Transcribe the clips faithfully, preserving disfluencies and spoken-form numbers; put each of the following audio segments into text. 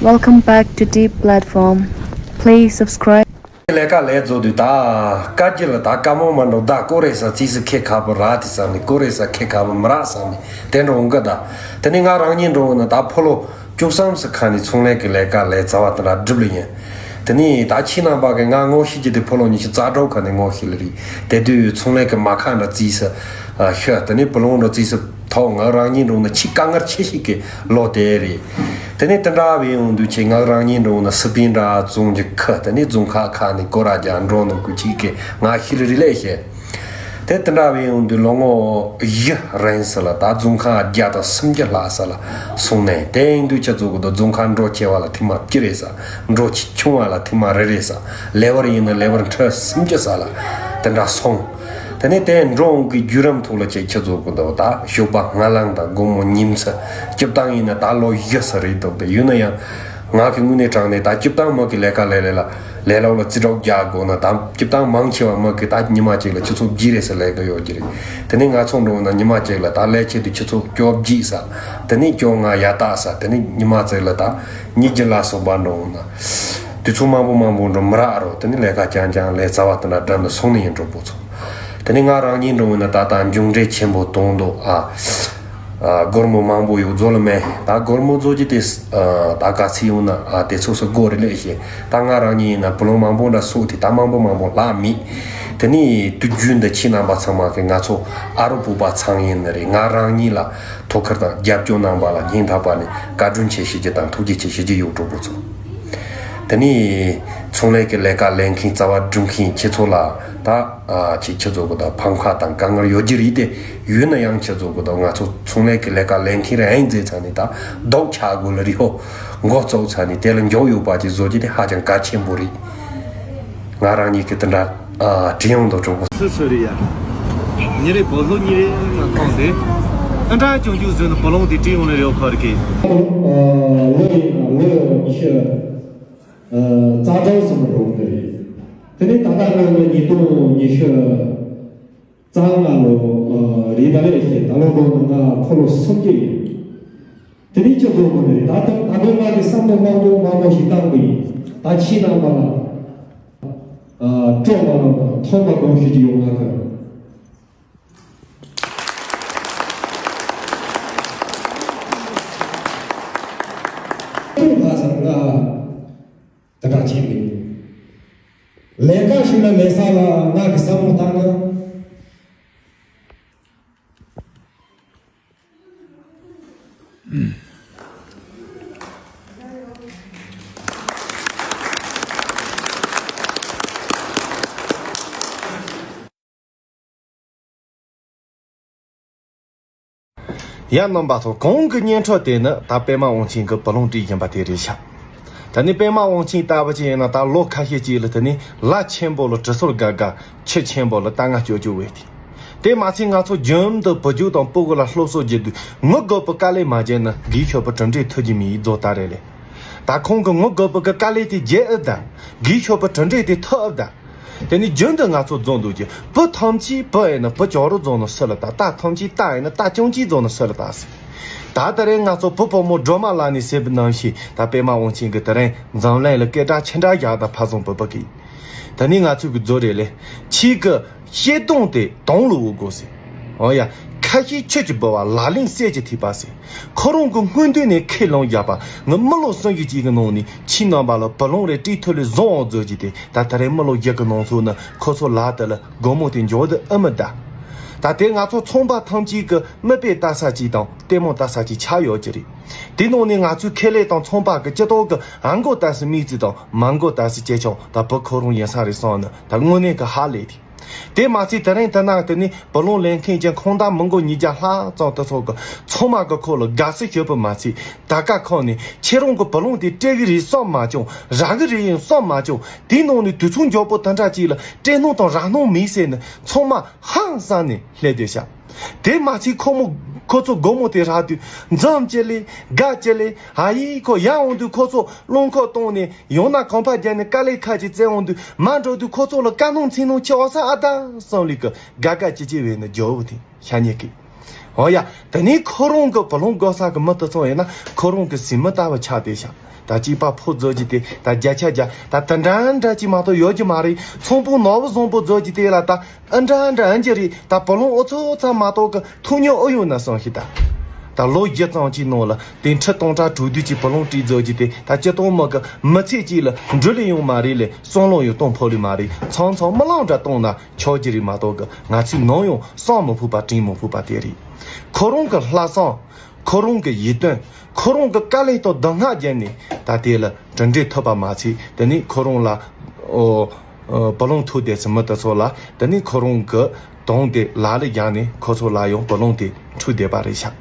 Welcome back to Deep Platform. Please subscribe. ལས་ཀ་ལས་རྫོགས་དུས་ད་བཀའ་བརྒྱུད་ལ་ད་བཀའ་མོལ་མ་འགྲོ་ད་ཀོ་རེ་ས་རྩིས་སུ་ཁེ་ཁ་བུ་ར་དེ་ས་ནི་ཀོ་རེ་ས་ཁེ་ཁ་བུ་མི་ར་ས་ནི་དེ་འགྲོ་འོང་གི་ད། དེ་ནི་ང་རང་ཉིད་འགྲོ་འོང་ན་ད་ཕོ་ལོ་བཅུ་གསུམ་སུ་ཁ་ནི་ཚོང་ལས་ཀྱི་ལས་ཀ་ལས་རྩ་བ་དེ་འདྲ་སྒྲུབ་ལ་ཡིན། དེ་ནི་ད་ཁྱི་རྣམ་པ་གི་ང་ངོ་ཤེས་ཀྱི་དེ་ཕོ་ལོ་ཉི་ཤུ་རྩ་དྲུག་ཁ་ནི་ངོ་ཤེས་ལ་རེད། དེ་དུས་ཚོང་ལས་ཀྱི་མ་ཁ་འདྲ་རྩིས་སུ་ཤོད་དེ་ནི་བུ་ལོང་འགྲོ་རྩིས་སུ། ཐོག་ང་རང་ཉིད་འགྲོ་ན་ཆེས་དཀའ་ངལ་ཆེ་ཤོས་ཀྱི་ལོ་དེ་རེད། དེ་ནས་དེ་འདྲ་བའི་ཡོང་དུས་ཆེ་ང་རང་ཉིད་འགྲོ་ན་སི་པིན་འདྲ་རྫོང་གི་ཁུལ་དེ་ནས་རྫོང་ཁག་ཁག་ནས་སྐོར་ར་རྒྱག་འགྲོ་ནོ་ཀུ་ཅིག་གི་ང་ཤི་རི་རི་ལས་ཤེས། དེ་དེ་འདྲ་བའི་ཡོང་དུས་ལོ་ངོ་བཞི་རིང་ས་ལ་ད་རྫོང་ཁག་བརྒྱ་དང་སུམ་ཅུ་ལྷག་ས་ལ་སོང་ནས་དེ་ཡིན་དུས་ཁྱེད་ཚོ་གི་ད་རྫོང་ཁག་འགྲོ་ཆེ་བ་ལ་ཐེངས་མ་གཅིག་རེད་ས། འགྲོ་ཆེ་ཆུང་བ་ལ་ཐེངས་མ་རེ་རེད་ས། ལེ་བར་ཡིན་ན་ལེ་བར་ཁྲི་སུམ་ཅུ་ས་ལ་དེ་འདྲ་སོང་། དེ་ནས་དེ་འགྲོ་འོང་གི་བརྒྱུད་རིམ་ཐོག་ལ་ཁྱེད་ཁྱེད་ཚོ་གི་འདུག་ད་ཞོགས་པ་སྔ་ལངས་དང་དགོང་མོ་ཉིན་མཚན་སྐྱིད་ཏང་ཡིན་ན་ད་ལོ་བཞི་ས་རེད་འདུག་དེ་ཡོད་ན་ཡང་ང་གི་དངོས་གནས་དྲང་གནས་ད་སྐྱིད་ཏང་མ་གི་ལས་ཀ་ལས་ལས་ལ་ལས་ལོག་ལ་རྩིས་རོགས་རྒྱག་དགོས་ན་ད་སྐྱིད་ཏང་མང་ཆེ་བ་མ་གི་ད་ཉི་མ་གཅིག་ལ་ཆུ་ཚོད་བརྒྱད་རེ་ས་ལས་ཀ་ཡོད་ཀྱི་རེད། དེ་ནས་ང་ཚོ་འགྲོ་ན་ཉི་མ་གཅིག་ལ་ད་ལས་ཆེད་དུ་ཆུ་ཚོད་བཅོ་བརྒྱད་ས། དེ་ནས་བཅོ་ལྔ་ཡ་ད་ས། དེ་ནས་ཉི་མ་གཅིག་ལ་ད་ཉིས་བརྒྱ་ལ་སོགས་པ་འགྲོ་ན་དུས་ཚོད་མང་པོ་མང་པོ་འགྲོ་མི་རག་རོ། དེ་ནས་ལས་ཀ་རྐྱང་རྐྱང་ལས་རྩ་བ་དེ་འདྲ་འགྲམ་ལ་སོང་ནས་ཡིན་འགྲོ་པོ་ཚོ། དེ་ནས་ང་རང་ཉིད་འགྲོ་ན་ད་ད་མཇུག་འབྲས་ཆེན་པོ་གཏོང་འདུག་ཨ། ཨ། སྒོར་མོ་མང་པོ་ཡོད་རྫོགས་ལ་མེད། ད་སྒོར་མོ་རྫོགས་ཀྱི་དེ་ཨ། ད་ག་ཚིག་ཡོང་ན་ཨ་དེ་ཚོ་སུ་སྒོ་རེ་ལས་ཤེས། ད་ང་རང་ཉིད་ཡིན་ན་བུ་ལོན་མང་པོ་འདྲ་གསོག་དེ་ད་མང་པོ་མང་པོ་ལྷག་མེད། དེ་ནས་དུས་རྒྱུན་འདི་ཁྱེད་རྣམ་པ་ཚང་མ་གི་ང་ཚོ་ཨ་རོ་བོད་པ་ཚང་ཡིན་ནི་རེད། ང་རང་ཉིད་ལ་ཐུགས་ཁུར་དང་རྒྱབ་སྐྱོར་གནང་བ་ལ་སྙིང་ཐག་པ་ནས་བཀའ་དྲིན་ཆེ་ཞུ་རྒྱུ་དང་ཐུགས་རྗེ་ཆེ་ཞུ་རྒྱུ་ཡོད། གྲོགས་པོ་ཚོ། དེ་ནས་ཚོང་ལས་ཀྱི་ལས་ཀ་ལས་མཁན་རྩ་བ་སྒྲུབ་མཁན་ཁྱེད་ཚོ་ལ་ད་ཨ་ཁྱེད་ཁྱེད་ཚོ་གི་ད་ཕམ་ཁ་དང་དཀའ་ངལ་ཡོད་རྒྱུ་རེད་དེ། ཡོད་ན་ཡང་ཁྱེད་ཚོ་གི་ད་ང་ཚོ་ཚོང་ལས་ཀྱི་ལས་ཀ་ལས་མཁན་རེད་ཨེ་མཛད་ཚར་ནས་ད་ལྡོག་ཆ་དགོས་ལ་རེད་ཧོ། འགོ་བཙུགས་ཚར་ནས་དེ་ལ་མགྱོགས་ཡོད་པ་ཅིག་བཟོ་རྒྱུ་དེ་ཧ་ཅང་གལ་ཆེན་པོ་རེད། ང་རང་ཉིད་ཀྱི་དེ་འདྲ་ཨ་དྲན་ཡོང་དུ་གྲོགས་པོ། སུ་སུ་རེད་ཡ། ཉི་རེ་བོད་ལུགས་ཉི་རེ་ཚང་ཁོང་དེ། ཨ་འདྲ་ཅུང་ཅུང་བཟོས་ན་བུ་ལོན་དེ་བྲིས་ཡོང་ནས་རེད་ཁོ་རེ་གི། ལོ་ཡིན་ལོ་ཉི་ཤུ་རྩ་གྲངས་སུ་མི་འགྲོ་གི་རེད། དེ་ནས་ད་ལྟ་ང་ལོ་ཉིས་སྟོང་ཉི་ཤུ་རྩ་ལྔ་ལོ་རེད། ད་རེས་ཤེས་ད་ལོ་འགྲོ་ན་ང་ཕོ་ལོ་སུམ་ཅུ་ཡིན། དེ་ནས་ཅི་བཟོ་དགོས་ནི་རེད། ད་ད་ད་དུང་ང་གི་བསམ་བློ་མང་པོ་མང་པོ་ཞིག་བཏང་གི་ཡིན། ད་ཕྱིའི་ནང་པ་ལ་ཨ་སྤྲོ་མ་ལངས་པ་ཐོག་མ་གོང་ཞུ་རྒྱུ་ཡོད་ང་གི། ཐུག་ལ་སང་ང་དེ་འདྲ་བྱེད་མི་ཉན། ལས་ཀ་ཞིག་ལ་ལས་ས་ལ་ང་གི་བསམ་བློ་བཏང་ན། ཡ་རྣམ་པ་ཚོ། གོང་གི་བརྙན་འཕྲིན་དེ་ནི་ད་པད་མ་དབང་ཆེན་གྱི་བུ་ལོན་བྲིས་བཞིན་པ་དེ་རེད་ཤག་ད་ནི་པད་མ་དབང་ཆེན་ལྟ་བུ་ཅིག་ཡིན་ན་ད་ལོ་ཁ་ཤས་ཅིག་ལ་དེ་ནི་ལ་ཆེན་པོ་ལ་དྲི་སོར་དགའ་དགའ། ཆུ་ཆེན་པོ་ལ་ལྟ་ང་སྐྱོ་སྐྱོ་བས་ཏེ། དེ་མ་ཚད་ང་ཚོ་རྒྱུན་དུ་བུ་རྒྱུད་དང་སྤུ་གུ་ལ་སློབ་གསོ་བགྱིད་དུས་ངུ་དགོས་པའི་དཀའ་ལས་མ་བརྒྱབ་ན་དགེ་ཤོག་པའི་གྲུབ་འབྲས་ཐོབ་ཀྱི་མེད་རྫོགས་ལྟ་རེད་ལེ། ད་ཁོང་གི་ངུ་དགོས་པའི་གི་དཀའ་ལས་དེ་བརྒྱབ་ཨེ་ད། དགེ་ཤོག་པའི་གྲུབ་འབྲས་དེ་ཐོབ་ཨེ་ད། དེ་ནི་རྒྱུན་དུ་ང་ཚོ་རྫོགས་འདུག་ཀྱི། བུ་ཐམས་ཅད་བུ་ཡིན་ན་བུ་ཅོག་རོ་རྫོགས་ན་སུ་ལ་ལྟ། རྟ་ཐམས་ཅད་རྟ་ཡིན་ན་རྟ་ཅུང་ཅིག་རྫོགས་ན་སུ་ལ་ལྟ་ཟེར། ད་ད་རེས་ང་ཚོ་བུ་ཕོ་མོ་སྒྲོལ་མ་ལགས་ནས་ཟེར་བའི་ནང་བཞིན་ད་པད་མ་དབང་ཆེན་གྱིས་དེ་རིང་འཛམ་གླིང་ལ་སྐད་གྲགས་ཆེ་དྲགས་བཞག་ད་ཕ་བཟང་བུ་ཕ་གི། ད་ནི་ང་ཚོས་གི་རྫོགས་རེད་ལེ། ཁྱེད་ཀྱི་བཤད་སྟངས་དེ་དོན་ལ་འོས་དགོས་ཟེར། འོ་ཡ། ཁ་ཤས་ཆུ་གི་ལྦུ་བ་ལག་ལེན་གསེར་གྱི་ཐིགས་པ་ཟེར། ཁོ་རང་གི་སྔོན་དུས་ནས་ཁས་ལེན་བཞག་པ་ང་མི་ལོ་སུམ་ཅུ་ཅིག་གི་ནང་ནས་ཁྱེད་རྣམ་པ་ལ་བུ་ལོན་རེ་སྤྲད་ཐུབ་ལེ་བཟང་བཟོ་རྒྱུ་དེ་ད་ད་རེས་མི་ལོ་བཞི་གི་ནང་ཚུད་ན་ཁོ་ཚོ་ལག་དེ་ལ་སྒོར་མོ་དེ་འཇོག་དུ་ཨེ་མི་གདའ། ད་དེ་ང་ཚོ་ཚོང་པ་ཐམས་ཅད་ཀྱི་མིག་དཔེ་ལྟ་ས་ཅིག་དང་ལྟད་མོ་ལྟ་ས་ཅིག་ཆགས་ཡོད་ཀྱི་རེད། དེ་ནང་ནས་ང་ཚོའི་ཁེ་ལས་དང་ཚོང་པ་གི་སྤྱི་ཚོགས་ཀྱི་ཨ་མགོ་ལྟ་སའི་མིག་རྩི་དང་མ་མགོ་ལྟ་སའི་ཅེ་ཆུང་ད་བུ་ཁོ་རང་ཡིན་ས་རེད་བསམ་ནས་ད་དངོས་གནས་ཀྱི་ཧ་ལས་དེ། དེ་མ་ཚད་དེ་རིང་དེ་ན་དེ་ནི་བུ་ལོན་ལེན་མཁན་གྱི་ཁོང་ད་མི་མགོ་ཉིས་བརྒྱ་ལྷག་ཙམ་དེ་ཚོ་གི་ཚང་མ་གི་ཁོ་ལ་དགའ་བསུ་ཞུས་པ་མ་ཚད་ད་ག་ཁོ་ནས་ཁྱེད་རང་གི་བུ་ལོན་དེ་སྤྲད་གི་རེད་བསམ་མ་བྱུང་། རག་གི་རེད་ཡིན་བསམ་མ་བྱུང་། དེའི་ནང་ནས་དུས་ཚོད་མགྱོགས་པོ་དེ་འདྲ་ཅིག་ལ་སྤྲད་སྣང་དང་རག་སྣང་མེད་ཟེར་ནས་ཚང་མ་ཧང་སངས་ནས་སླེབས་བསྡད་ཤག་དེ་མ་ཚད་ཁོ་མོ་ཁོ་ཚོ་སྒོར་མོ་དེ་རག་དུས་འཛུམ་ཅི་ལེ་དགའ་ཅི་ལེ། ཨ་ཡིག་ཁོ་ཡར་འོང་དུས་ཁོ་ཚོ་རླངས་འཁོར་བཏང་ནས་ཡང་ན་གོམ་པ་བརྒྱབ་ནས་དཀའ་ལས་ཁག་ཅིག་བཙལ་འོང་དུས་མར་འགྲོ་དུས་ཁོ་ཚོ་ལ་དཀའ་སྣང་ཚིག་སྣང་ཆེ་བ་ས་ཨ་ད་བསམ་ལེ་གི་དགའ་དགའ་ཅི་ཅི་བས་ནས་རྒྱོབ་དེ་ཤ་ཉེ་གི། འོ་ཡ། དེ་ནས་ཁོ་རང་གི་བུ་ལོན་དགོས་ས་གི་མི་དེ་ཚོ་ཡིན་ན་ཁོ་རང་གི་སྲིང་མོ་ལྟ་བུ་ཆགས་བསྡད་ཤག་ད་གཅིག་པ་ཕོ་རྫོགས་ཀྱི་དེ་ད་བརྒྱ་ཆ་བརྒྱ་ད་དེ་འདྲ་འདྲ་གཅིག་མ་གཏོགས་ཡོད་ཀྱི་མ་རེད། ཚོང་པོ་ནོར་བུ་བཟང་པོ་རྫོགས་ཀྱི་དེ་ལ་ད་ཨ་འདྲ་འདྲ་ཨ་འགྱུར་རེད། ད་བུ་ལོན་ཨུ་ཚུགས་ཚ་མ་གཏོགས་གི་ཐུགས་ཉམས་ཨུ་ཡོད་ན་བསམ་ཤི། ད་ད་ལོ་བརྒྱད་ཙམ་གཅིག་ནང་ལ་དེ་ཁྲི་སྟོང་ཕྲག་དྲུག་བདུན་གྱི་བུ་ལོན་སྤྲད་རྫོགས་ཀྱི་དེ་ད་སྤྱི་སྟོང་མི་གི་མི་ཚེ་གཅིག་ལ་འགྲུལ་ལས་ཡོང་མ་རེད་ལས་བསམ་བློ་ཡང་གཏོང་ཕོད་ལས་མ་རེད། ཚང་ཚང་མི་ལང་འདྲ་གཏོང་ན་ཆོག་གི་རེད་མ་གཏོགས་གི་ང་ཚོའི་ནང་ཡང་བསམ་མི་ཕོད་པ་དྲན་མི་ཕོད་པ་དེ་རེད། ཁོ་རང་གི་ལྷག་བསམ། ཁོ་རང་གི་ཡིད་རྟོན། ཁོ་རང་གི་དཀའ་ལས་དང་སྡུག་བསྔལ་བརྒྱབ་ནས་ད་དེ་ལ་གྲུབ་འབྲས་ཐོབ་པ་མ་ཚད་དེ་ནས་ཁོ་རང་ལ་ཨོ་ཨོ་བུ་ལོན་ཐོབ་བསྡད་ཚེ་མི་དེ་ཚོ་ལ་དེ་ནས་ཁོ་རང་གི་དོན་དེ་ལག་ལེན་བརྒྱབ་ནས་ཁོ་ཚོ་ལ་ཡང་བུ་ལོན་དེ་འཕྲོད་བསྡད་པ་རེད་ཤག་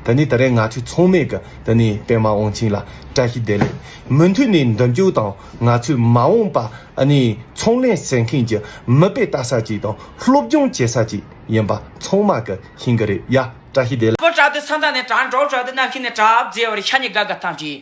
དེ་ནས་ད་རེས་ང་ཚོས་ཚང་མས་གི་དེ་ནས་པད་མ་དབང་ཆེན་ལ་བཀྲ་ཤིས་བདེ་ལེགས། མུ་མཐུད་ནས་མདུན་སྐྱོད་དང་ང་ཚོའི་མ་འོངས་པ་ཨ་ནི་ཚོང་ལས་ཟེར་མཁན་གྱི་མིག་དཔེ་ལྟ་ས་ཅིག་དང་སློབ་སྦྱོང་བྱེད་ས་ཅིག་ཡིན་པ་ཚང་མ་གི་ཤེས་གི་རེད་ཡ། བཀྲ་ཤིས་བདེ་ལེགས། པོ་དྲག་དུས་ས་མཚམས་ནས་དྲག་འགྲོ་དྲག་དུས་གནམ་གཤིས་ནས་དྲག་བརྫེ་བར་ཤ་ཉེ་དགའ་དགའ་ཐམས་ཅད།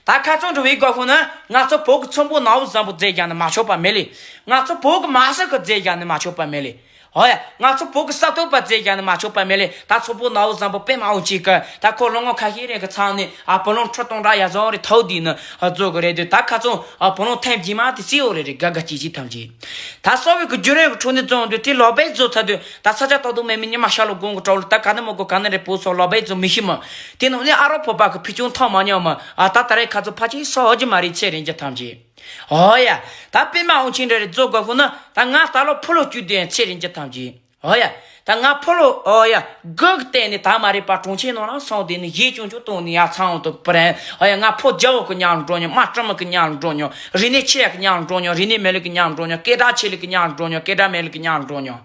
ད་ཁ་རྩང་འགྲོ་བའི་སྒོ་ཁོང་ན་ང་ཚོ་བོད་ཀྱི་ཚོང་པོ་ནག་པོ་བཟང་པོ་རྫས་རྒྱག་ནི་མ་ཆོག་པ་མེད་ལེ། ང་ཚོ་བོད་ཀྱི་མ་སྲིད་ཀྱི་རྫས་རྒྱག་ནི་མ་ཆོག་པ་མེད་ལེ། ཧོ་ཡ། ང་ཚོ་བོད་ཀྱི་ས་སྟོད་པ་རྫས་རྒྱག་ནི་མ་ཆོག་པ་མེད་ལེ། ད་ཚོང་པོ་ནག་པོ་བཟང་པོ་པད་མ་དབང་ཆེན་གྱི་ད་ཁོ་ལོ་ངོ་ཁ་ཤས་རིང་གི་ཚང་ནི་ཨ་བུ་ལོན་ཁྲི་སྟོང་ཕྲག་ཡ་བཟང་རེ་ཐོབ་དུས་ནི་རྫོགས་གི་རེད་དུས་ད་ཁ་རྩང་ཨ་བུ་ལོན་ཐེངས་རྗེས་མ་དེ་རྩིས་འོ་རེ་རེ་དགའ་དགའ་སྐྱིད་སྐྱིད་ཐམས་ཅད། ད་གསོ་བའི་གི་རྒྱུན་རིང་གི་འཕྲོ་ནས་བརྩོན་འདུག་དེ་ལོ་པའི་བཟོ་ཚར་དུས་ད་ས་ཆ་ཏག་ཏག་མེད་མི་ཉི་མ་ཤར་ལོ་དགོང་གི་གྲོགས་ལ་ད་ག་ནི་མི་དགོས་ག་ནི་རེད་པོ་སོགས་ལོ་པའི་བཟོ་མི་ཤི་མ། དེ་ནང་ནས་ཨ་རོ་བོད་པ་གི་ཕི་ཆུང་ཐོག་མ་ཉོ་མ་ཨ་ད་ད་རེས་ཁ་ཚོ་ཕ་ཆེན་སོགས་ཧོ་ཅི་མ་རེད་ཚེ་རིང་གི་ཐམས་ཅད། ཨོ་ཡ། ད་པད་མ་དབང་ཆེན་འདྲ་རེ་རྫོགས་དགོས་ཁོ་ན་ད་ང་ད་ལོ་ཕོ་ལོ་བཅུ་བདུན་ཚེ་རིང་གི་ཐམས་ཅད། ཨོ་ཡ། ད་ང་ཕོ་ལོ་ཨོ་ཡ། དགུ་གི་སྟེང་ནས་ད་མ་རེད་པ་གྲོང་ཁྱེར་ནང་ལ་སོང་དེ་ནས་གཞས་ཆུང་ཆུང་གཏོང་ནས་ཡ་ཚང་དུ་པར་ཨོ་ཡ། ང་ཕོ་རྒྱལ་བོ་གི་ཉག་འགྲོ་ཉོ། མ་སྤྲང་མོ་གི་ཉག་འགྲོ་ཉོ། རིག་གནས་ཆེ་ཡ་གི་ཉག་འགྲོ་ཉོ། རིག་གནས་མེད་ལུགས་གི་ཉག་འགྲོ་ཉོ། སྐད་གྲགས་ཆེ་ལུགས་གི་ཉག་འགྲོ་ཉོ། སྐད་གྲགས་མེད་ལུགས་གི་ཉག་འགྲོ་ཉོ།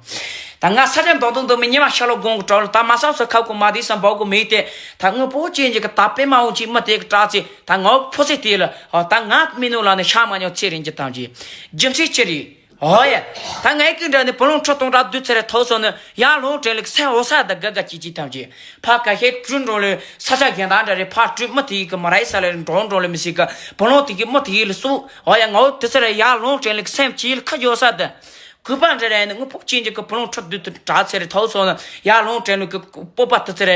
ད་ང་ས་ཆ་མདོག་མདོག་མདོག་མི་ཉི་མ་ཤར་ལོ་དགོང་གི་གྲོགས་ལ་ད་མ་ས་སོ་ཁ་ཁོ་མ་དེ་སམ་བོ་གོ་མེད་དེ། ད་དངོས་པོ་ཅན་གྱི་གི་ད་པད་མ་འོང་ཅིག་མི་དེ་གི་གྲགས་ཚེ་ད་ངའོ་ཕོ་སེ་དེ་ལ་ཨ་ད་ང་མི་ནུ་ལ་ནི་ཤ་མ་ཉོ་ཚེ་རིང་གི་ཐམས་ཅད། རྒྱུ་མཚན་ཅི་རེད། ཨོ་ཡ། ད་ངའི་གི་འདྲ་ནི་བུ་ལོན་ཁྲི་སྟོང་ཕྲག་བདུན་ཚེ་རེ་ཐོབ་སོང་ནི་ཡར་ལུང་དྲན་ལུགས་སེམས་འོ་ས་ད་དགའ་དགའ་སྐྱིད་སྐྱིད་ཐམས་ཅད། ཕ་ག་ཤེད་གྲུ་འགྲོ་ལུས་ས་ཆ་རྒན་དག་འདྲ་རེད། ཕ་གྲུ་མི་དེ་གི་མ་ར་ཡི་ས་ལ་འགྲོ་འགྲོ་ལུས་མི་སྲིད་གི་བུ་ལོན་དེ་གི་མི་དེ་གི་ལ་སུ་ཨོ་ཡ། ངའོ་དེ་ཚེ་རེ་ཡར་ལུང་དྲན་ལུགས་སེམས་ཀྱི་ལ་ཁ་ཡོ་ས་ད། གུས་པ་འདྲ་རེད་ནི་དངོས་པོ་ཅན་གྱི་གི་བུ་ལོན་ཁྲི་བདུན་དུ་དྲག་ཚེ་རེ་ཐོབ་སོང་ན་ཡར་ལུང་དྲན་ལུགས་ཀྱི་སྤོབས་པ་དུ་ཚེ་རེ་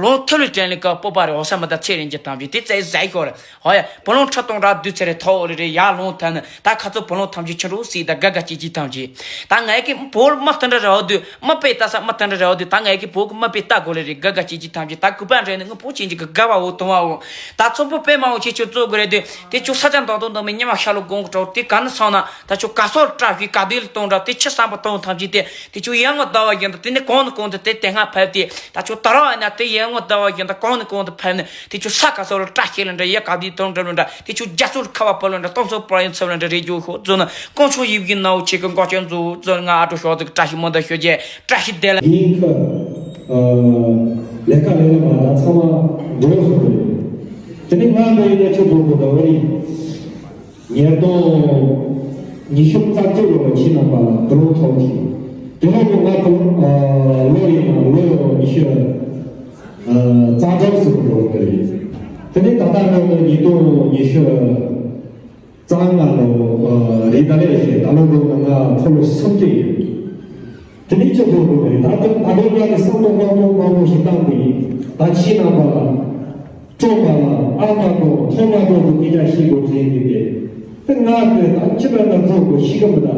ལུང་ཐུ་ལུས་དྲན་ལུགས་ཀྱི་སྤོབས་པ་རེ་འོ་ས་མ་ད་ཚེ་རིང་གི་ཐམས་ཅད་དེ་ཚེ་ཟད་ཤོར་རེ་ཧོ་ཡ། བུ་ལོན་ཁྲི་སྟོང་ཕྲག་བདུན་ཚེ་རེ་ཐོབ་རེ་རེ་ཡར་ལུང་ཐ་ནི་ད་ཁ་ཚོ་བུ་ལོན་ཐམས་ཅད་ཆུ་འགྲོ་སྲིད་ད་དགའ་དགའ་སྐྱིད་སྐྱིད་ཐམས་ཅད། ད་ངའི་གི་བོད་མི་དེ་འདྲ་རེ་བ་དུ་མི་དཔེ་ལྟ་ས་མི་དེ་འདྲ་རེ་བ་དུ་ད་ངའི་གི་བོད་གི་མི་དཔེ་ལྟ་དགོས་རེ་རེ་དགའ་དགའ་སྐྱིད་སྐྱིད་ཐམས་ཅད། ད་གུས་པ་འདྲ་ནི་དངོས་པོ་ཅན་གྱི་གི་དགའ་བ་འོ་དུང་བ་འོ། ད་ཚོགས་པོ་པད་མ་འོ་ཁྱེད་ཆོ་གཙོ་དགོས་རེད་དུ་དེ་ཆོ་ས་ཆ་མདོག་མདོག་མདོག་མི་ཉི་མ་ཤར་ལོ་དགོང་གི་གྲོགས་དེ་ག་ནི་སོང་ན། ད་ཁྱོད་ག་སོར་བཀྲ་ཤིས་ག་དུས་ལ་གཏོང་འདྲ་དེ་ཆི་བསམ་པ་གཏོང་ཐམས་ཅད་དེ་དེ་ཁྱོད་ཡར་ངོ་ཟླ་བ་བཞིན་དུ་དེ་ནི་གོང་ནས་གོང་དུ་དེ་དེ་སྔ་ཕེབས་ཏེ་ད་ཁྱོད་ད་ར་ཡིན་ན་དེ་ཡར་ངོ་ཟླ་བ་བཞིན་དུ་གོང་ནས་གོང་དུ་ཕེབས་ནས་དེ་ཁྱོད་ས་ག་སོར་བཀྲ་ཤིས་ལ་འདྲ་ཡ་ག་དུས་གཏོང་འདྲ་ལ་འདྲ་དེ་ཁྱོད་རྒྱ་སོར་ཁ་བ་པོ་ལ་འདྲ་སྟོང་ཚོ་པར་ཡང་ཚབ་ལ་འདྲ་རེ་རྒྱུ་ཤོག་ཙོ་ན་དཀོན་མཆོག་ཡིད་བཞིན་ནའོ་ཆེ་གི་འགོག་ཆོག་མཛོ་ཙོ་ང་ཨ་ཀྲོ་ཤོག་ཙིག་བཀྲ་ཤིས་མོ་ད་ཤོད་རྒྱལ་བཀྲ་ཤིས་བདེ་ལ། ཡིན་ཁ། ལས་ཀ་ལས་ལ་མ་ད་ཚང་མ་འགྲོ་སོང་རེད། དེ་ནི་ང་འདྲ་ཡིན་ན་ཁྱོད་ཚོ་གོ་ད་བ་ཡིན། ཉིས་སྟོང་ཉི་ཤུ་རྩ་གཅིག་ལོར་ཁྱེད་རྣམ་པ་ལ་བུ་ལོན་ཐོབ་ཀྱི། དེ་ལོ་ནི་ང་ཚོ་ལོ་ཡིན་ན་ལོ་ཉི་ཤུ་རྩ་གྲངས་སུ་འགྲོ་གི་རེད། དེ་ནི་ད་ལྟ་ལོ་ནི་ཉིས་སྟོང་ཉི་ཤུ་རྩ་ལྔ་ལོ་རེད། ད་ལས་ཞེས་ད་ལོ་ལོ་ང་ཕོ་ལོ་སུམ་ཅུ་ཡིན། དེ་ནི་ཅི་ཐུབ་ཐུབ་རེད། ད་ལྟ་ད་ལོ་ང་གི་བསམ་བློ་མང་པོ་མང་པོ་ཞིག་བཏང་གི་ཡིན། ད་ཁྱེད་རྣམ་པ་ལ། སྤྲོ་མ་ལ་ཨ་མ་དང་ཐོ་མ་དང་དུ་སྐད་ཆ་བཤད་དགོས་དྲན་གྱི་དེ། དེ་ང་ཚོས་ད་ཁྱི་པ་ན་ཚོ་གོ་ཤི་ག་མི་ད་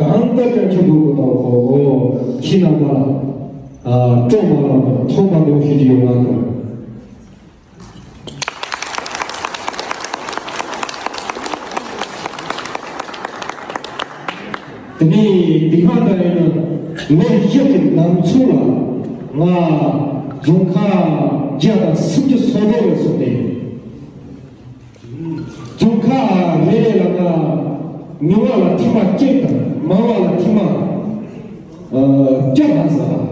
གང་ལྟར་ཀྱང་ཁྱི་ཚོ་གོ་དང་ཧོ་ཧོ་ཁྱི་རྣམ་པ་ཨ་སྤྲོ་མ་ལ་ཐོ་མ་དང་ཤི་གི་ཡོད་ང་ཚོ། དེ་ནས་དེ་ག་ད་ཡིན་ན་ལོ་བཞི་གི་ནང་ཚུད་ལ་ང་རྫོང་ཁག་བརྒྱ་དང་སུམ་ཅུ་སོ་དྲུག་ལ་སོང་ནས། རྫོང་ཁག་རེ་རེ་ལ་ང་ཉུང་བ་ལ་ཐེངས་མ་གཅིག་དང་མང་བ་ལ་ཐེངས་མ་ཨ་བརྒྱ་ལྷག་ཟ།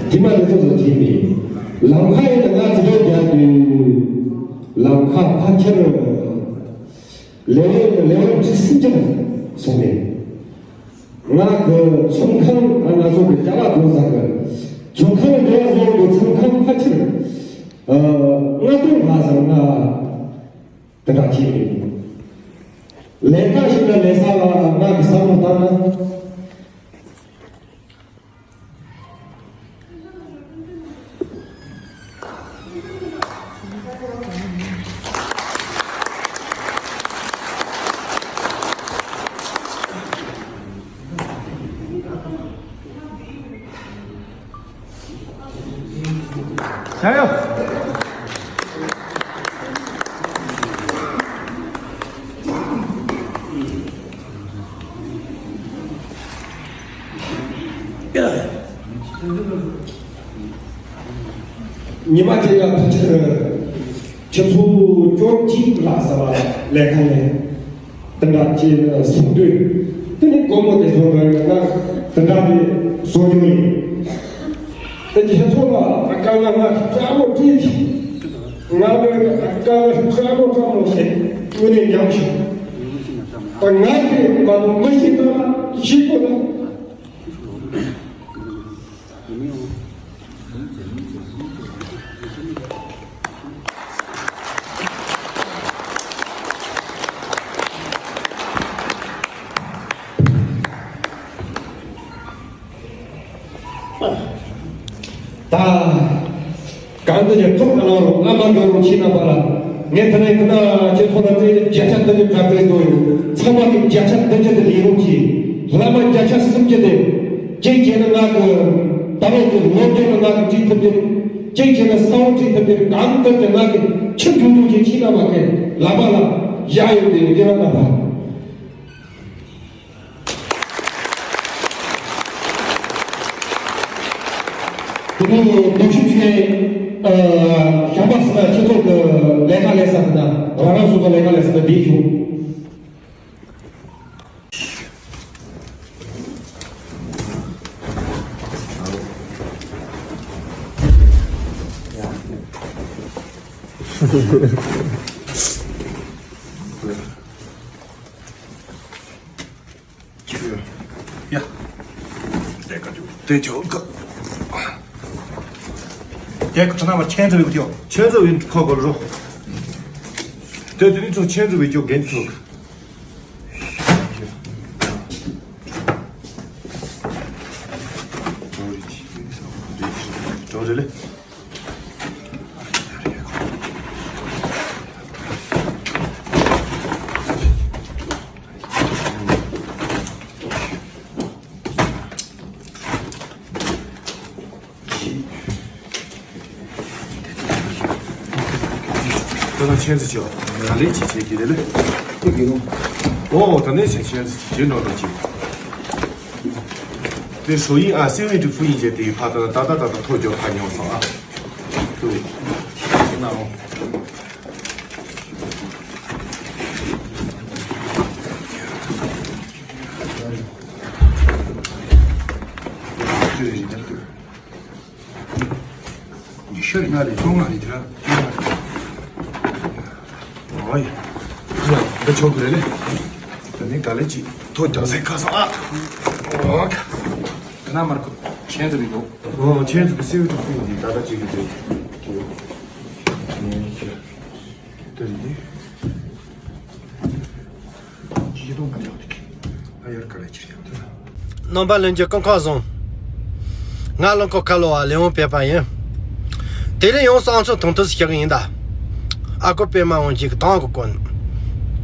དེ་མ་རེད་ཚོ་ཚོ་དེ་མིན། ལམ་ཁ་ཡིན་ན་ང་ཚོ་རྒྱག་དུས་ལམ་ཁ་ཕ་ཁྱེར་ལེ་ལེ་ལེ་ལེ་ཁྲི་སུམ་ཅུ་སོང་ནས། ང་གི་ཚོང་ཁང་ང་ཚོ་གི་རྒྱ་ལ་རྫོང་ས་གི་ ཚོགས་ཁང་འདི་བཟོ་དགོས། ཚོགས་ཁང་ཕལ་ཆེར་ཨ་ལྔ་སྟོང་ལྷག་ཙམ་ལ་དེ་འདྲ་བྱས་ཡོད། ལས་ཀ་ཞིག་ལ་ལས་ས་ལ་ང་གི་བསམ་བློ་བཏང་ན། ཉི་མ་དེ་ཡང་ཕལ་ཆེར་ཆུ་ཚོད་བཅོ་གཅིག་ལྷག་ཙམ་ལ་ལས་ཁང་ནས་དེ་འདྲ་བྱས་ནས་སོང་དུས། དེ་ནི་སྒོར་མོ་དེ་བཟོ་དགོས་ཡོད་ན་དེ་འདྲ་དེ་བཟོ་རྒྱུ་ཡིན། དེ་ཁྱེད་ཚོ་ལ་དཀའ་ངལ་ང་དཀའ་མོ་སྤྲད་ཀྱི། ང་ལ་དཀའ་ངལ་དཀའ་མོ་དཀའ་མོ་ཞིག་དངོས་གནས་མྱངས་བྱུང་། ད་ང་དེ་མ་མི་ཤེས་ན་ཤེས་དགོས་ན། ད་གང་འདི་ནས་ཐོག་ནས་ལངས་རོགས། ང་མ་འགྲོ་རོགས། ཁྱེད་རྣམ་པ་ལ་ངས་དེ་རིང་འདི་ན་ཁྱེད་ཚོ་ལ་དེ་བརྒྱ་ཆ་བདུན་ཅུ་ག་ཚོད་བཟོ་ཡོད། ཚང་མ་གི་བརྒྱ་ཆ་བདུན་ཅུ་དེ་ལེན་རོགས་གྱིས། བླ་མ་བརྒྱ་ཆ་སུམ་ཅུ་དེ་གཅིག་བྱས་ན་ང་གི་ད་རེས་ཀྱི་ལོ་རྒྱུས་ལ་ང་གི་བྲིས་ཐུབ་རྒྱུ། གཅིག་བྱས་ན་གསང་བ་བྲིས་ཐུབ་རྒྱུ། གང་ལྟར་གྱི་ང་གི་ཆུ་རྒྱུན་རྒྱུན་གྱི་ཁྱེད་རྣམ་པ་གི་བླ་མ་ལ་བཞག་ཡོད་དེ་ཡོད། ཁྱེད་རྣམ་པ། དེ་ནས་ནུབ་ཕྱོགས་ཆེན་ཞང་པ་སི་ན་སྤྱི་ཚོགས་ཀྱི་ལས་ཀ་ལས་ས་དེ་དང་རང་རང་སོ་སོ་ལས་ཀ་ལས་ས་དེ་བསྡད་བྱུང་། ཡ། དེ་ཆོག་གི། དེ་ཁོ་ཚོ་ན་མ་ཆེན་ཚོ་བི་ཁྱོ། ཆེན་ཚོ་བི་ཁོ་གོ་རོ། དེ་དེ་ནི་ཚོ་ཆེན་ཚོ་བི་ཁྱོ་རྒན་ཚོ། ཅོ་རེ་ལེ། ད་ནི་ཆེན་ཟེར་ཆེ་བ། ད་ལན་ཆེ་ཆེ་གི་རེད་ལེ། ཨོ་ད་ནི་ཆེ་ཆེན་ཟེར་ཆེ་ཆེ་འགྲོ་ད་ཆེ། དེ་ཧྲོ་ཡིན་ཨ་སེ་ཝེན་ཊི་ཧྥུ་ཡིན་ཟེར་དེ་ཕ་ད་ད་ད་ད་ཐོ་ཇོ་ཕ་ཉོ་སོང་ཨ། ཏུ། ན་འོ། ཉི་ཤུ་རེ་ལྔ་རེ་བཅོ་ལྔ་རེ་དེ་ར། ཨོ་ཡ། ཡ་འདི་ཆོག་གི་རེད་ལེ། ད་ནི་ག་ལེ་ཅིག་ཐོ་རྒྱག་སའི་ཁ་སང་ཨ། ཨོ་ཁ། ད་ན་མར་ཁུ་ཆེན་ཚོ་རེད་འདུག་ཨོ་ཆེན་ཚོ་གི་སེ་ཝེན་ཊི་ཧྥུ་ཡིན་འདི་ད་ད་ཅིག་གི་རེད། ཉི་ཤུ། དེ་རེད། རྣམ་པ་ལྷན་རྒྱས་སྐུ་ཁམས་བཟང་། ང་རླངས་འཁོར་ཁ་ལོ་བ་ལས་དབང་སྤེལ་པ་ཡིན། དེ་རིང་ཡང་བསམ་ཚུལ་ཐུང་ཐུང་ཞིག་བཤད་གི་ཡིན་ད། ཨ་ཁུ་པད་མ་དབང་ཆེན་གྱི་ཏང་གི་སྐོར་ནས།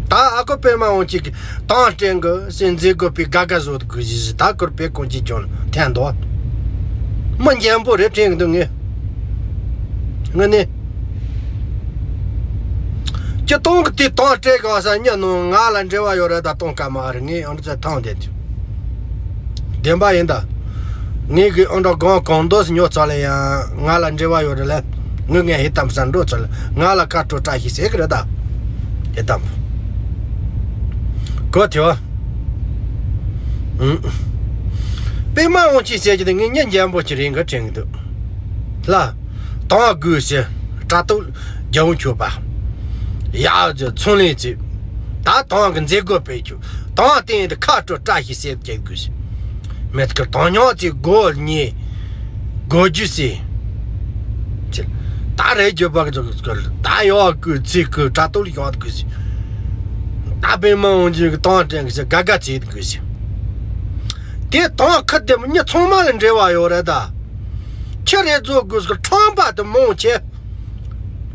ད་ཨ་ཁུ་པད་མ་དབང་ཆེན་གྱི་ཏང་སྤྲད་གི་ཟེར་མཛད་དགོས་པའི་དགའ་དགའ་བཟོ་དགོས་ཞེས་ད་ཁུར་པའི་གོང་ཆེན་ཅང་འཐེན་འདུག་མི་འཇམ་པོ་རེད་དྲན་གི་འདུག་ངས། ངས་ནི། སྤྱི་གཏོང་གི་དེ་གཏོང་སྤྲད་གི་བ་ས་ཉི་ནང་ང་ལ་འབྲེལ་བ་ཡོད་རེད་ད་གཏོང་དཀའ་མ་རེད། ངས་ཨང་ཀྲི་ཚ་ཐང་བསྡད་དུས། བདེན་པ་ཡིན་ད། ངས་གི་ཨང་ཀྲི་སྒང་གང་འདོད་སུ་ཉོ་ཚར་ལ་ཡང་ང་ལ་འབྲེལ་བ་ཡོད་རེད་ལ། ངས་ངས་ཧེ་དམ་ས་འགྲོ་ཚར་ལ་ང་ལ་ཁ་སྤྲོད་བཀྲ་ཤིས་ཟེར་གི་རེད་ད། ཧེ་དམ། གོ་ཐེ་བ། ཨུམ། པད་མ་དབང་ཆེན་ཟེར་གྱི་དེ་ངས་ཉིན་འཇམ་པོ་ཅིག་རེད་འགའ་དྲན་གི་འདུག་ལ། དང་དགོས་ཟེར། དྲ་ཐོག་རྒྱལ་བོ་མཆོད་པ། ཡ་ཚོང་ལས་ཚེ། ད་དང་གི་མཛད་སྒོ་སྤེལ་རྒྱུ། དང་བསྟན་དེ་ཁ་སྤྲོད་བཀྲ་ཤིས་ཟེར་བྱེད་དགོས་ཟེར། མེད་ཀི་དང་ཉག་ཚེ་སྒོ་གཉིས། དགོས་རྒྱུ་ཟེར། ཅི། ད་རེད་རྒྱུ་བག་ཚོ་གི་ད་ཡོད་གི་ཚིག་གི་དྲ་ཐོག་ལ་ཡོད་གི་ཟེར། ད་པད་མ་འོན་ཀྱི་གི་དང་དྲན་གི་ཟེར་དགའ་དགའ་བྱེད་གི་ཟེར། དེ་དང་ཁུར་དེ་མི་ཚང་མ་ལ་འབྲེལ་བ་ཡོད་རེད་ད། ཁྱི་རེ་ཚོ་གི་ཟེར་ཁྲམ་པ་དེ་མང་ཆེ།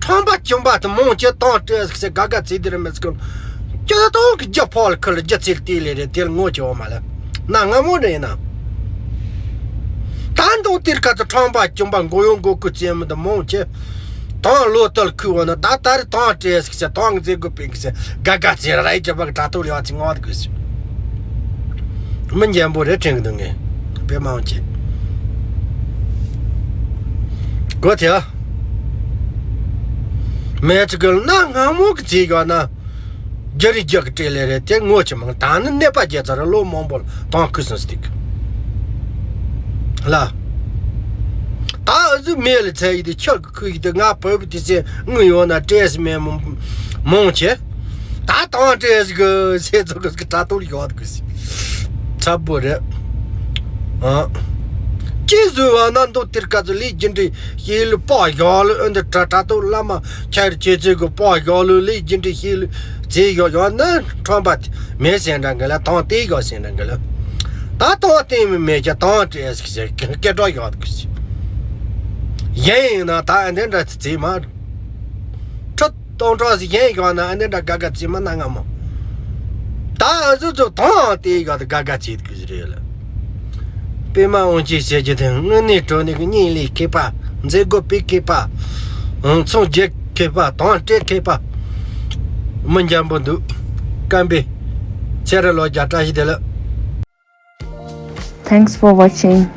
ཁྲམ་པ་སྐྱོན་པ་དེ་མང་ཆེ་དང་སྤྲད་ཟིག་ཟེར་དགའ་དགའ་ཚིག་དེ་རེད་མི་ཟིག་གི། སྐྱོན་དང་གི་རྒྱ་ཕོག་ལ་ཁུར་ལ་རྒྱ་ཚིག་དེ་ལས་རེད་དེ་ལ་ངོ་ཆེ་བ་མ་ལ། ན་ང་མོ་རེད་ན། ད་འདུག་དེར་ཁ་ཚ་ཁྲམ་པ་སྐྱོན་པ་མགོ་ཡོང་མགོ་ཀུ་རྩེ་མི་འདི་མང་ཆེ། དང་ལོ་ལྟར་ཁུ་བ་ན་ད་ད་རེ་དང་སྤྲད་ཟིག་ཟེར་དང་མཛེས་དགོས་པའི་གི་ཟེར་དགའ་དགའ་ཚིག་ར་ཡི་རྒྱ་བག་དྲ་ཐོག་ལ་ཡ་ཚིག་ངོ་བ་དགོས་ཟེར། མི་འཇམ་པོ་རེད་དྲན་གི་འདུག་ངས། པད་མ་འོན་ཀྱི། གོ་ཐལ། མེད་ཅིག་གི་ན་སྔ་མོ་གི་ཚིག་ཡོད་ན། རྒྱ་རི་རྒྱ་གི་སྤྲེལ་ལེ་རེད་དེ་ངོ་ཆེ་མང་ད་ནི་ནད་པ་རྒྱལ་ཚ་ར་ལོ་མང་པོ་ལ་དང་ཁུ་སོང་སྟེ་གི། ལ། ད་ཨ་ཟུ་མེ་ལ་ཚ་ཡི་དེ་ཁྱོད་ཀྱི་ཁུ་ཡི་དེ་ང་བོད་པ་དེ་ཚེ་དངུལ་ཡོད་ན་སྤྲད་སི་མེད་མོ་མང་ཆེ། ད་དང་སྤྲད་སི་གི་ཚེ་ཚོ་གི་གི་དྲ་ཐོག་ལ་ཡོད་གི་ཟེར། ཚ་པོ་རེད། ཨ། ཅི་བཟོས་བ་ན་འདུག་དེར་ཀ་ཚོ་ལས་རྒྱུ་འབྲས་ཤེས་ལུ་པག་བཞག་ལུ་ཨ་འདི་དྲ་དྲ་ཐོག་བླ་མ་ཁྱེར་ཁྱེད་ཚོས་གི་པག་བཞག་ལུ་ལས་རྒྱུ་འབྲས་ཤེས་ལུ་རྩེ་བཞག་བཞག་ན་ཁྲམ་པ་མེད་ཟེར་འདྲ་འགི་ལ་དང་དེ་བཞག་ཟེར་འདྲ་འགི་ལ། ད་དང་བསྟན་མི་མེད་ཀྱང་དང་སྤྲད་ཟིག་ཟེར་སྐད་གྲགས་བཞག་གི་ཟེར། གཞན་ཡིན་ན་ད་ཨ་འདི་འདྲ་ཚེ་མ། ཁྲི་སྟོང་ཕྲག་ཟིག་གཞན་བཞག་ན་ཨ་འདི་འདྲ་དགའ་དགའ་ཚེ་མ་ན་ང་མོ། ད་ཨ་ཟུ་ཚོ་དང་དེ་བཞག་ད་དགའ་དགའ་ཚེ་གི་ཟེར་ལ། པད་མ་འོན་ཀྱི་ཟེར་རྒྱུ་དེ་དངོས་གནས་དྲང་གནས་ཀྱི་གཉེན་ལས་མཁས་པ། མཛེས་དགོས་པའི་མཁས་པ། ཨང་། ཚོང་རྒྱག་མཁས་པ་དང་སྤྲད་མཁས་པ། མི་འཇམ་པོ་འདུག་སྐམ་པའི་ཚེ་ར་ལོ་བརྒྱ་བཀྲ་ཤིས་བདེ་ལེགས། Thanks for watching.